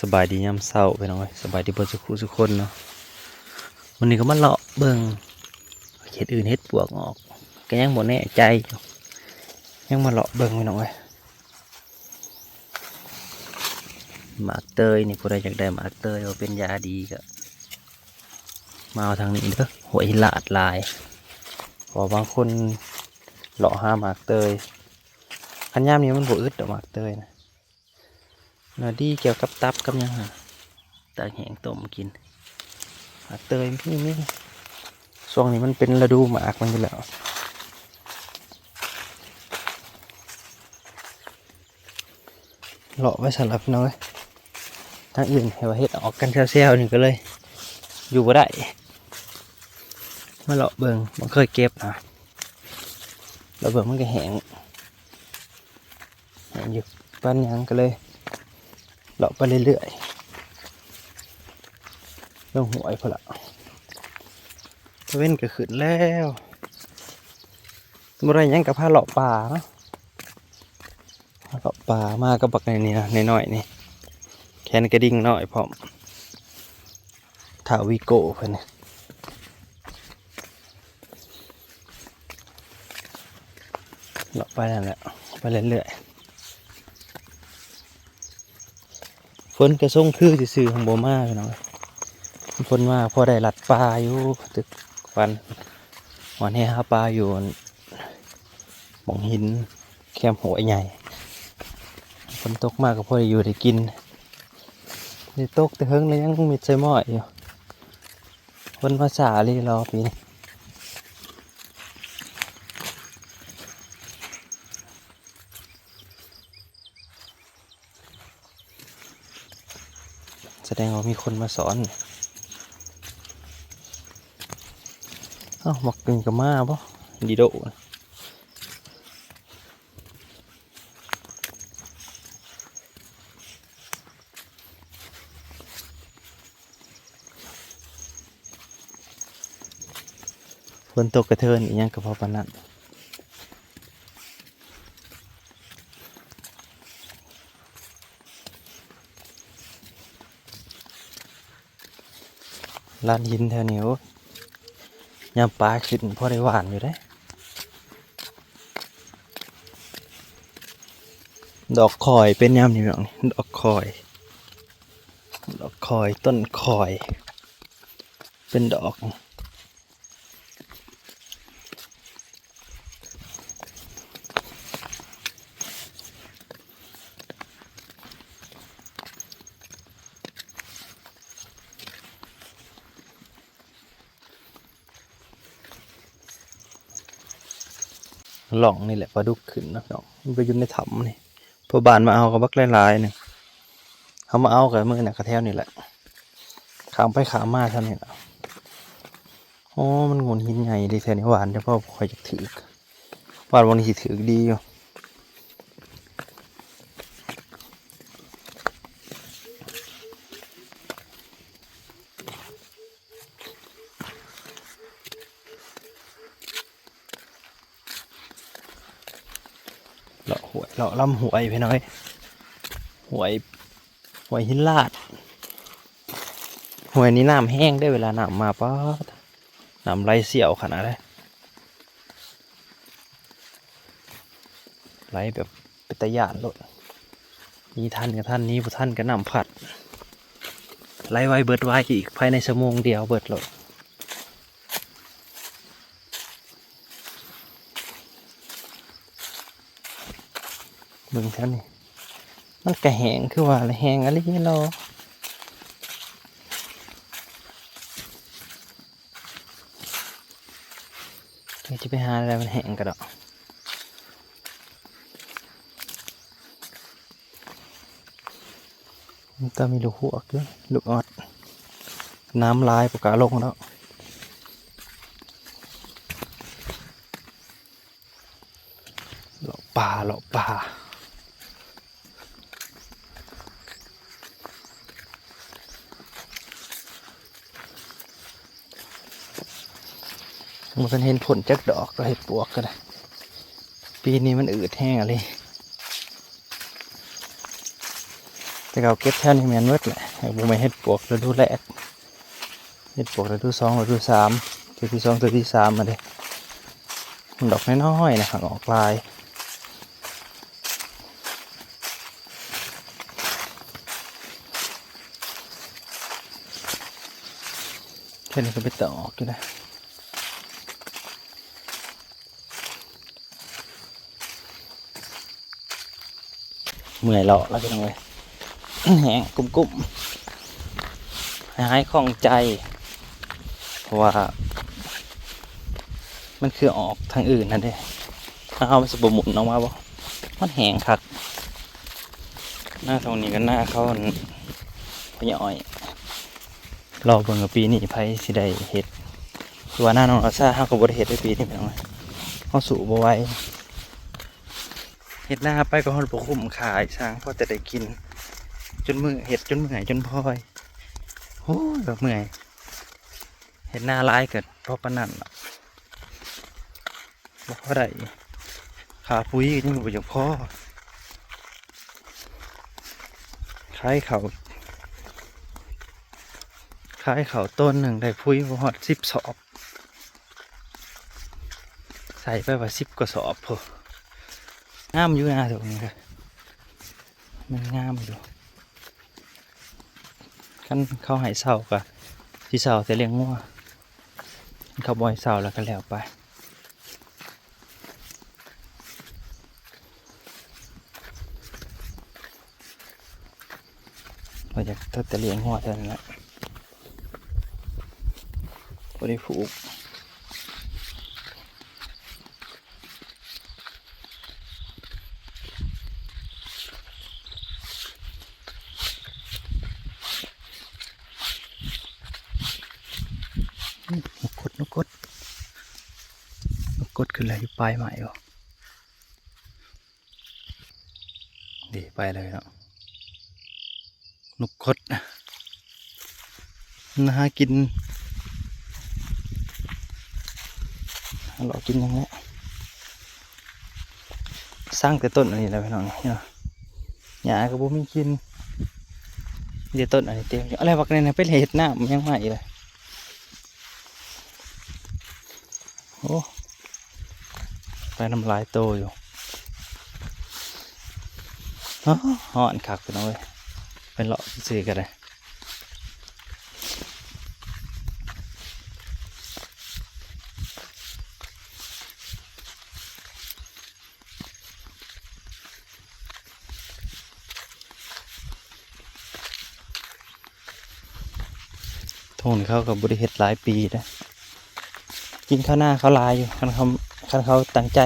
ສະບາຍດີຍາມເຊົ້າພີ່ນ້ອງເອີຍ ສະບາຍດີເບິດສູ່ຄູ່ສູ່ຄົນເນາະ. ມື້ນີ້ກໍມາເລາະເບິ່ງ ເຮັດອື່ນເຮັດປວກອອກ ກໍຍັງບໍ່ແນ່ໃຈຢູ່ ຍັງມາເລາະເບິ່ງພີ່ນ້ອງເອີຍ. ໝາກເຕີຍນີ້ ຜູ້ໃດຢາກໄດ້ໝາກເຕີຍວ່າເປັນຢາດີກໍມາເອົາທາງນີ້ເດີ ຫ້ວຍຫີນລາດຫຼາຍ ເພາະວ່າບາງຄົນເລາະຫາໝາກເຕີຍ. ຄັນຍາມນີ້ມັນບໍ່ອຶດດອກໝາກເຕີຍນະ ນະ ດີກ່ຽວກັບຕັບກັບຫຍັງຫັ້ນ ຕາກແຫ້ງຕົ້ມກິນ. ໝາກເຕີຍມີ ມີ ຊ່ວງນີ້ມັນເປັນລະດູໝາກມັນຢູ່ແລ້ວ. ເລາະໄວ້ຊັ້ນລະພີ່ນ້ອງເອີຍ ທາງອື່ນໃຫ້ວ່າເຮັດອອກກັນແຊວໆ ນີ້ກໍເລີຍຢູ່ບໍ່ໄດ້. ມາເລາະເບິ່ງ ບໍ່ເຄີຍເກັບນະ ເລາະເບິ່ງມັນກໍແຫ້ງ ແຫ້ງຢູ່ປານຫຍັງ ກໍເລີຍເລາະໄປເລື້ອຍໆ ລົງຫ້ວຍພຸ້ນລະ. ຕາເວັນກໍຂຶ້ນແລ້ວ ບໍ່ໄດ້ຫຍັງກໍພາເລາະປ່າເນາະ ພາເລາະປ່າ ມາກັບບັກນີ້ນະ ນ້ອຍໆ ນີ້ ແຄນກະດິ່ງນ້ອຍພ້ອມ ທ້າວວີໂກ້ເພິ່ນ ເລາະໄປນັ້ນແຫຼະ ໄປເລື້ອຍໆ. ຝົນກໍຊົງຄືຊື່ໆ ຍັງບໍ່ມາພີ່ນ້ອງ. ຝົນມາພໍໄດ້ລັດປ່າຢູ່ ຕຶກວັນ ຫອນແຫຫາປາຢູ່ ໝ່ອງຫີນແຄມຫ້ວຍໃຫຍ່. ຝົນຕົກມາກໍພໍໄດ້ຢູ່ໄດ້ກິນ. ນີ້ຕົກແຕ່ເຫິງແລ້ວ ຍັງມິດໃສ່ໝ້ອຍຢູ່. ຝົນມາຊ້າອີ່ຫຼີລະປີນີ້. ສະແດງວ່າມີຄົນມາສອນ. ເອົ້າ ໝາກນີ້ກໍມາບໍ່? ດີໂດ. ຝົນຕົກກະເທີນອີ່ຫຍັງກໍພໍປານນັ້ນ. ລານຫີນແຖວນີ້ ໂອ້ ຍາມປາຂຶ້ນພໍໄດ້ຫວ່ານຢູ່ເດ້. ດອກຄອຍເປັນຍາມນີ້ພີ່ນ້ອງ ດອກຄອຍ ດອກຄອຍ ຕົ້ນຄອຍ ເປັນດອກ. ຮ່ອງນີ້ແຫຼະປາດຸກຂຶ້ນເນາະພີ່ນ້ອງ ມັນໄປຢູ່ໃນຖ້ຳນີ້. ພໍ່ບ້ານມາເອົາກໍບັກຫຼາຍໆ ໜຶ່ງ ເຮົາມາເອົາກໍມື້ນັ້ນກໍແຖວນີ້ແຫຼະ ຂ້າມໄປຂ້າມມາແຖວນີ້ແຫຼະ. ໂອ້ ມັນໂງ່ນຫີນໃຫຍ່ເດ້ແຖວນີ້ ຫວ່ານເດ ພໍຂ້ອຍຢາກຖືກ ຫວ່ານບ່ອນນີ້ຊິຖືກດີຢູ່. ເລາະຫ້ວຍ ເລາະລຳຫ້ວຍພີ່ນ້ອງເອີຍ ຫ້ວຍ ຫ້ວຍຫີນລາດ. ຫ້ວຍນີ້ນ້ຳແຮງເດ້ ເວລານ້ຳມາ ປາດ ນ້ຳໄຫຼສ່ຽວຂະໜາດເລີຍ ໄຫຼແບບເປັນຕາຢ້ານໂລດ. ໜີທັນກໍທັນ ໜີບໍ່ທັນກໍນ້ຳພັດ ໄຫຼໄວເບິດໄວ ອີກພາຍໃນຊົ່ວໂມງດຽວເບິດໂລດ. ເບິ່ງແຖວນີ້ ມັນກະແຫ້ງຄືວ່າແຫຼະ ແຫ້ງອີ່ຫຼີເນາະ. ເຮົາຈະໄປຫາໄດ້ ມັນແຫ້ງກະດອກ. ມັນຕ້ອງມີລູກຮວກຢູ່ ລູກອອດ ນ້ຳຫຼາຍບໍ່ກ້າລົງດອກ. ເລາະປ່າ ເລາະປ່າ ບໍ່ທັນເຫັນຜົນຈັກດອກ ກໍເຮັດປວກກໍໄດ້. ປີນີ້ມັນອືດແຮງອີ່ຫຼີ. ແຕ່ເຂົາເກັບແຖວນີ້ແມ່ນໝົດແຫຼະ ບໍ່ແມ່ນເຫັດປວກລະດູແລກ ເຫັດປວກລະດູສອງ ລະດູສາມ ເທື່ອທີສອງ ເທື່ອທີສາມ ມາເດ້. ມັນດອກນ້ອຍໆນະ ຫາກອອກຫຼາຍ. ແຖວນີ້ກໍເປັນຕາອອກຢູ່ນະ. ເມື່ອຍເລາະແລ້ວພີ່ນ້ອງເອີຍ ແຮງກຸ້ມໆ ຫາຍຂ້ອງໃຈ ເພາະວ່າມັນຄືອອກທາງອື່ນຫັ້ນເດ້ ເຮົາມັນຊິບໍ່ໝຸນອອກມາບໍ່ ມັນແຮງຄັກ. ນາທົ່ງນີ້ກໍນາເຂົາ ອັນ ພະຍາອ້ອຍ. ລໍເບິ່ງວ່າປີນີ້ໃຜຊິໄດ້ເຮັດ ຄືວ່ານານ້ອງລາຊາເຮົາກໍບໍ່ໄດ້ເຮັດໃນປີນີ້ພີ່ນ້ອງ ເຮົາສູ້ບໍ່ໄຫວ ເຮັດນາໄປກໍຮອດບໍ່ຄຸ້ມຄ່າອີ່ສັງ ພໍແຕ່ໄດ້ກິນ ຈົນເມື່ອຍ ເຮັດຈົນເມື່ອຍຈົນພອຍ. ໂອ້ຍ ແບບເມື່ອຍ ເຮັດນາຫຼາຍກໍພໍປານນັ້ນລະ ບໍ່ພໍໄດ້ ຄ່າປຸ໋ຍກໍຍັງບໍ່ຢາກພໍ ຂາຍເຂົ້າ ຂາຍເຂົ້າໂຕນໜຶ່ງໄດ້ປຸ໋ຍບໍ່ຮອດສິບສອບ ໃສ່ໄປວ່າສິບກວ່າສອບພຸ້ນ. ງາມຢູ່ນາຕົວນີ້ ມັນງາມຢູ່ ຄັນເຂົາໃຫ້ເຊົ່າກໍຊິເຊົ່າແຕ່ລ້ຽງງົວ ຄັນເຂົາບໍ່ໃຫ້ເຊົ່າແລ້ວກໍແລ້ວໄປ. ວ່າຢາກແຕ່ລ້ຽງງົວເທົ່ານັ້ນແຫຼະ ບໍ່ໄດ້ຜູກ. ນົກກົດ ນົກກົດ ນົກກົດຂຶ້ນແລ້ວ ຢູ່ປາຍໄມ້ບໍ່ ເດ້ ໄປແລ້ວເນາະ. ນົກກົດ ມັນຫາກິນ ຫາເລາະກິນຫຍັງແຫຼະ ສັງແຕ່ຕົ້ນອັນນີ້ແຫຼະພີ່ນ້ອງເນາະ ຫຍ້າກໍບໍ່ມີກິນ ມີແຕ່ຕົ້ນອັນນີ້ເຕັມຢູ່. ອະໄລບັກນັ້ນໄປເຮັດນ້ຳຫຍັງມາອີກລະ? ໂອ້ ໄປນຳຫຼາຍໂຕຢູ່. ຮ້ອນຄັກພີ່ນ້ອງເອີຍ ໄປເລາະຊື່ໆກໍໄດ້. ທົ່ງນີ້ເຂົາກໍບໍ່ໄດ້ເຮັດຫຼາຍປີແລ້ວ ກິນເຂົ້ານາເຂົາຫຼາຍຢູ່. ຄັນເຂົາ ຄັນເຂົາຕັ້ງໃຈ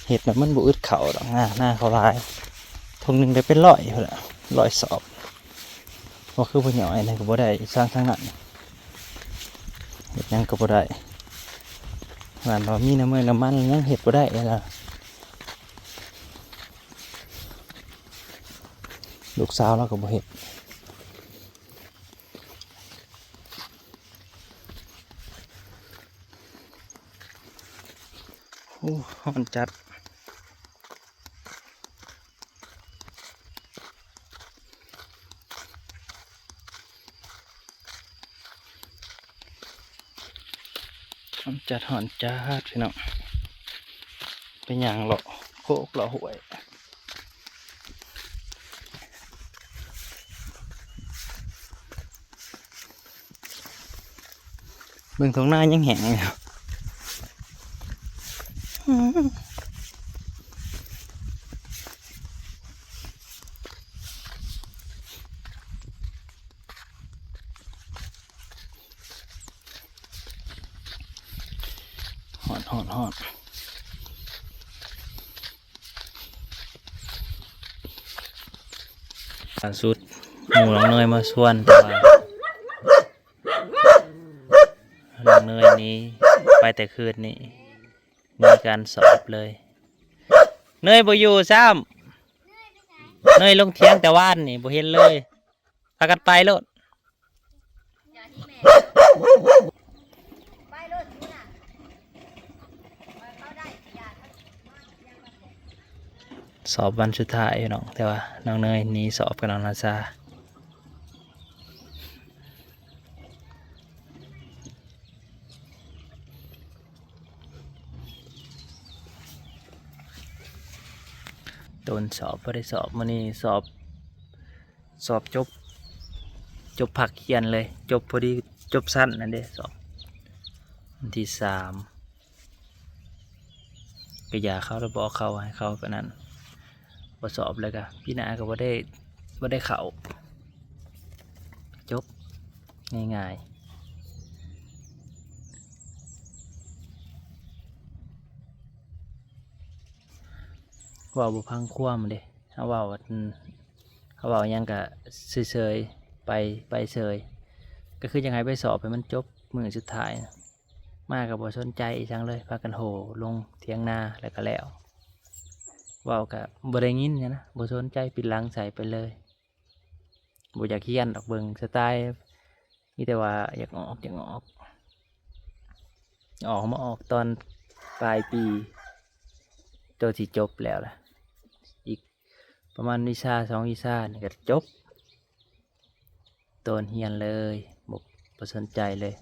ເຮັດນະ ມັນບໍ່ອຶດເຂົ້າດອກນາ ນາເຂົາຫຼາຍ. ທົ່ງໜຶ່ງໄດ້ເປັນຮ້ອຍພຸ້ນລະ ຮ້ອຍສອບ. ບໍ່ຄືຜູ້ໃຫຍ່ນັ້ນກໍບໍ່ໄດ້ອີ່ສັງທາງນັ້ນ ເຮັດຫຍັງກໍບໍ່ໄດ້. ຂະໜາດວ່າມີນ້ຳເມືອກນ້ຳມັນຍັງເຮັດບໍ່ໄດ້ລະ. ລູກສາວລາວກໍບໍ່ເຮັດ. ໂອ້ ຮ້ອນຈັດ. ຮ້ອນຈັດ ຮ້ອນຈັດ ພີ່ນ້ອງ ໄປຍ່າງເລາະໂຄກເລາະຫ້ວຍ. ເບິ່ງທົ່ງນາຍັງແຫ້ງຢູ່. ຮ້ອນ ຮ້ອນ ຮ້ອນ. ລ່າສຸດໝູ່ນ້ອງເນີຍມາຊວນ ແຕ່ວ່ານ້ອງເນີຍໜີໄປແຕ່ຄືນນີ້ ໜີການສອບເລີຍ. ເນີຍບໍ່ຢູ່ຊ້ຳ ເນີຍລົງຖຽງແຕ່ວານນີ້ ບໍ່ເຫັນເລີຍ ພາກັນໄປໂລດ. ໄປໂລດ ຢູ່ນະ ຂ້ອຍເຂົ້າໄດ້ ຢ່າ ຂ້ອຍ ມາ ຢ່າ ມາ. ສອບວັນສຸດທ້າຍພີ່ນ້ອງ ແຕ່ວ່ານ້ອງເນີຍໜີສອບກັບນ້ອງນາຊາ. ໂຕນສອບ ບໍ່ໄດ້ສອບ ມື້ນີ້ສອບ ສອບຈົບ ຈົບພາກຮຽນເລີຍ ຈົບພໍດີ ຈົບຊັ້ນນັ້ນເດ້ ສອບວັນທີສາມ ກະຢາເຂົາແລ້ວ ບອກເຂົາໃຫ້ເຂົາປານນັ້ນ ບໍ່ສອບແລ້ວກະປີໜ້າກະບໍ່ໄດ້ ບໍ່ໄດ້ເຂົ້າ ຈົບງ່າຍໆ. ເວົ້າບໍ່ຟັງຄວາມເດ້ ເຮົາເວົ້າ ເຮົາເວົ້າຫຍັງກະເຊີຍໆ ໄປ ໄປເຊີຍ ກະຄືຢາກໃຫ້ໄປສອບໃຫ້ມັນຈົບມື້ສຸດທ້າຍ ມາກະບໍ່ສົນໃຈອີ່ຫຍັງເລີຍ ພາກັນໂຫ່ລົງຖຽງນາແລ້ວກະແລ້ວ ເວົ້າກະບໍ່ໄດ້ຍິນຫຍັງນະ ບໍ່ສົນໃຈ ປິດຫຼັງໃສ່ໄປເລີຍ. ບໍ່ຢາກຮຽນດອກ ເບິ່ງສະໄຕລ໌ ມີແຕ່ວ່າຢາກອອກ ຢາກອອກ ອອກ ມາອອກຕອນປາຍປີ ໂຕຊິຈົບແລ້ວລະ ອີກປະມານວິຊາສອງວິຊານີ້ກະຈົບ ໂຕນຮຽນເລີຍ ບໍ່ ບໍ່ສົນໃຈເລີຍ.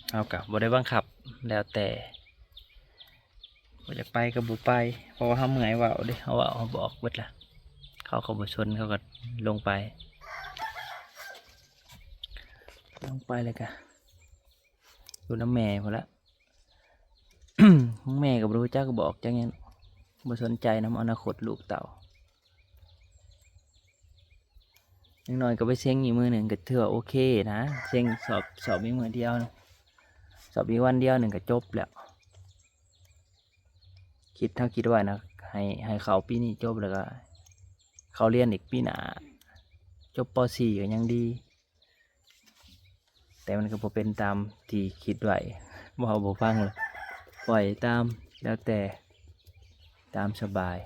ເຮົາກະບໍ່ໄດ້ບັງຄັບ ແລ້ວແຕ່ ບໍ່ຢາກໄປກະບໍ່ໄປ ເພາະວ່າເຮົາເມື່ອຍເວົ້າເດ້ ເຮົາເວົ້າ ເຮົາບອກເບິດລະ ເຂົາກະບໍ່ສົນ ເຂົາກະລົງໄປ ລົງໄປແລ້ວກະຢູ່ນຳແມ່ພຸ້ນລະ ຂອງແມ່ກະບໍ່ຮູ້ຈັກບອກຈັກຫຍັງ ບໍ່ສົນໃຈນຳອະນາຄົດລູກເຕົ້າ. ຢ່າງໜ້ອຍກະໄປເສັງອີກມື້ໜຶ່ງກະຖືວ່າໂອເຄນະ ເສັງສອບ ສອບອີກມື້ດຽວ ສອບອີກວັນດຽວໜຶ່ງກະຈົບແລ້ວ. ຄິດ ເຮົາຄິດໄວ້ນະ ໃຫ້ ໃຫ້ເຂົ້າປີນີ້ຈົບແລ້ວກະເຂົ້າຮຽນອີກປີໜ້າ ຈົບ ປໍສີ່ ກະຍັງດີ. ແຕ່ມັນກະບໍ່ເປັນຕາມທີ່ຄິດໄວ້ ເວົ້າບໍ່ຟັງ ປ່ອຍຕາມ ແລ້ວແຕ່ ຕາມສະບາຍ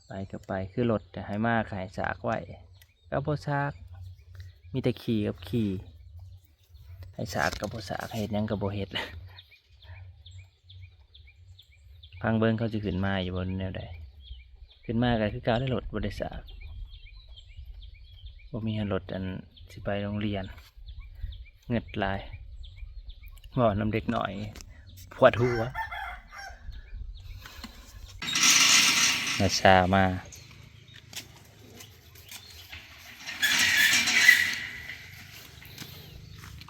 ໄປກະໄປ ຄືລົດໃຫ້ມາກະໃຫ້ສາກໄວ້ ກະບໍ່ສາກ ມີແຕ່ຂີ່ກັບຂີ່ ໃຫ້ສາກກະບໍ່ສາກ ໃຫ້ເຮັດຫຍັງກະບໍ່ເຮັດ. ຟັງເບິ່ງເຂົາຊິຂຶ້ນມາຢູ່ບໍ່ ຫຼືແນວໃດ ຂຶ້ນມາກະຄືເກົ່າເດ້ ລົດບໍ່ໄດ້ສາກ ບໍ່ມີຮອດລົດອັນຊິໄປໂຮງຮຽນ ເງືອດຫຼາຍ ເວົ້ານຳເດັກນ້ອຍ ປວດຫົວ. ນາຊາມາ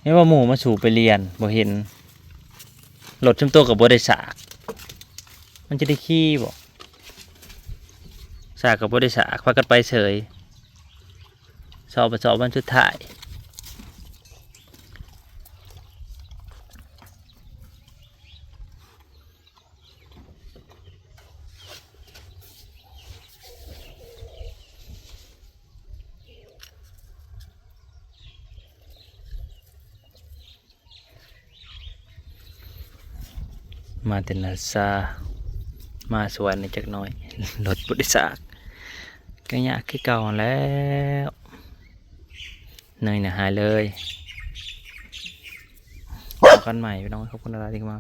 ເຫັນວ່າໝູ່ມາສູ່ໄປຮຽນ ບໍ່ເຫັນ ລົດຊຸມໂຕກະບໍ່ໄດ້ສາກ ມັນຈະໄດ້ຂີ່ບໍ່ ສາກກະບໍ່ໄດ້ສາກ ພາກັນໄປເສີຍ ສອບ ສອບວັນສຸດທ້າຍ. ມາແຕ່ນາຊາ ມາສວນນີ້ຈັກໜ້ອຍ ລົດບໍ່ໄດ້ສາກ ກະຍາກຄືເກົ່າຫັ້ນແລ້ວ ເນີຍນະຫາຍເລີຍ. ພົບກັນໃໝ່ພີ່ນ້ອງ ຂອບຄຸນຫຼາຍໆທີ່ເຂົ້າມາ